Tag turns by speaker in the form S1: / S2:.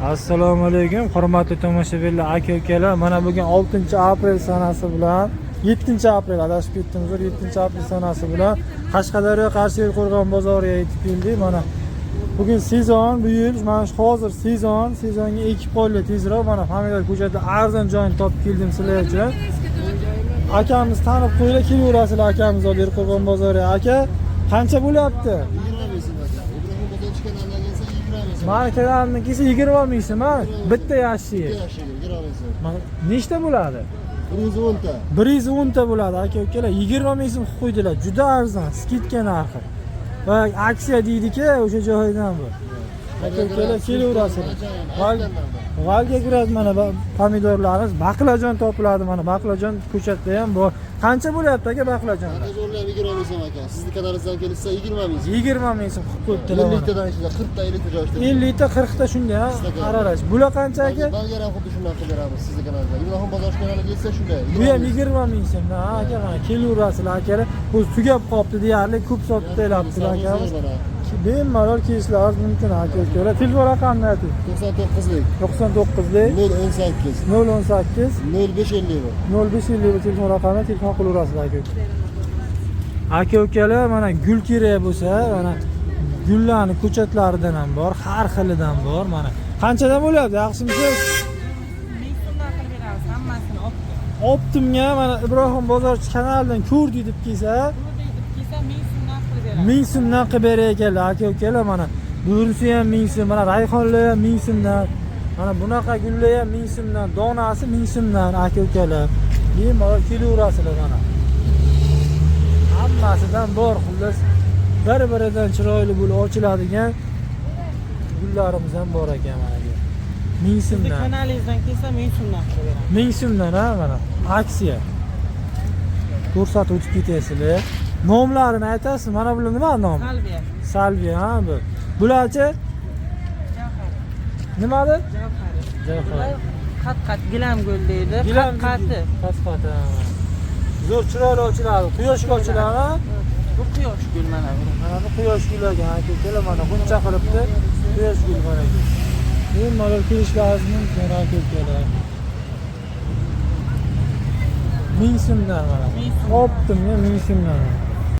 S1: Assalomu alaykum, hurmatli tomoshabinlar, aka ukalar. Mana bugun 6 aprel sanasi bilan 7 aprel, adashib ketdim, uzr, 7 aprel sanasi bilan Qashqadaryo Qarshi Qo'rg'on bozoriga yetib keldik. Mana bugun sezon, bu yil mana shu hozir sezon, sezonga ekib qo'yildi tezroq. Mana pomidor ko'chati arzon joyini topib keldim sizlar uchun. Akamiz tanib qo'yinglar, kelaverasizlar akamiz olib Qo'rg'on bozoriga. Aka, qancha bo'lyapti?
S2: 20 ming so'm, aka. Ibrohim Bozorchi kanalidan kelsa, 20 ming so'm.
S1: Mani kanalimdan kelsa 20 ming so'm, ha? Bitta yashigi.
S2: Bitta yashigi 20 ming so'm.
S1: Mana nechta bo'ladi?
S2: 110 ta.
S1: 110 ta bo'ladi, aka ukalar. 20 ming so'm qilib qo'ydilar. Juda arzon, скидка narxi. Va aksiya deydiki, o'sha joyidan bu. Aka ukalar, kelaverasizlar. Volgograd mana pomidorlarimiz, baqlajon topiladi mana, baqlajon ko'chatda ham bor. Qancha bo'lyapti, aka, baqlajonlar?
S2: Baqlajonlar 20 ming so'm, aka. Sizni kanalingizdan kelsa, 20 ming so'm.
S1: 20 ming so'm qilib qo'yibdilar
S2: 50
S1: mana.
S2: tadan ichida 40 ta, 50 ta joyishtirib.
S1: 50 ta, 40 ta shunday, ha, aralash. Bular qancha, aka?
S2: Bolgar ham xuddi shunday qilib beramiz sizni kanalingizdan. Ibrohim Bozorchi kanaliga kelsa, shunday.
S1: Bu ham 20 ming so'mdan, ha, aka, mana kelaverasizlar, akalar. Bu tugab qolibdi deyarli, ko'p sotib deyaptilar akamiz. Bemalol kelishlaringiz mumkin, aka ukalar. Telefon raqamini ayting.
S2: 99lik
S1: 99lik
S2: 018
S1: 018
S2: 0551.
S1: 0551 telefon raqami, telefon qilaverasizlar, aka uka. Aka ukalar, mana gul kerak bo'lsa, mana gullarni ko'chatlaridan ham bor, har xilidan bor mana. Qanchadan bo'lyapti? Yaxshimisiz?
S3: 1000 so'mdan qilib beramiz hammasini olib.
S1: Optimga mana Ibrohim Bozorchi kanalidan ko'rdik deb kelsa,
S3: Ko'rdik deb kelsa, 1000 so'mdan qilib beramiz.
S1: 1000 so'mdan qilib berar ekanlar, aka ukalar. Mana bo'risi ham 1000 so'm, mana rayhonlar ham 1000 so'mdan, mana bunaqa gullar ham 1000 so'mdan, donasi 1000 so'mdan, aka ukalar. Bemalol kelaverasizlar mana. Hammasidan bor, xullas bir biridan chiroyli bo'lib ochiladigan gullarimiz ham bor ekan mana bu. 1000
S3: Sizni
S1: so'mdan.
S3: kanalingizdan kelsa, 1000 so'mdan qilib beramiz.
S1: 1000 so'mdan, ha, mana aksiya. Ko'rsatib o'tib ketasizlar. Nomlarini aytasiz, mana bular nima nomi?
S3: Salviya.
S1: Salviya, ha, bu. Bularchi
S3: Javhar.
S1: Nimadi?
S3: Javhar.
S1: Javhar.
S3: Qat qat gilam gul deydi.
S1: Gilam.
S3: Qat qati.
S1: Qat qati. Ha. Zo'r, chiroyli ochiladi. Quyoshga ochiladi, ha?
S3: Bu quyosh gul mana bu.
S1: Mana bu quyosh gul ekan, aka ukalar, mana buncha qilibdi. Quyosh gul mana bu. Bemalol kelishlaringiz mumkin, aka ukalar. 1000 so'mdan mana.
S3: 1000 so'm.
S1: Optimga 1000 so'mdan.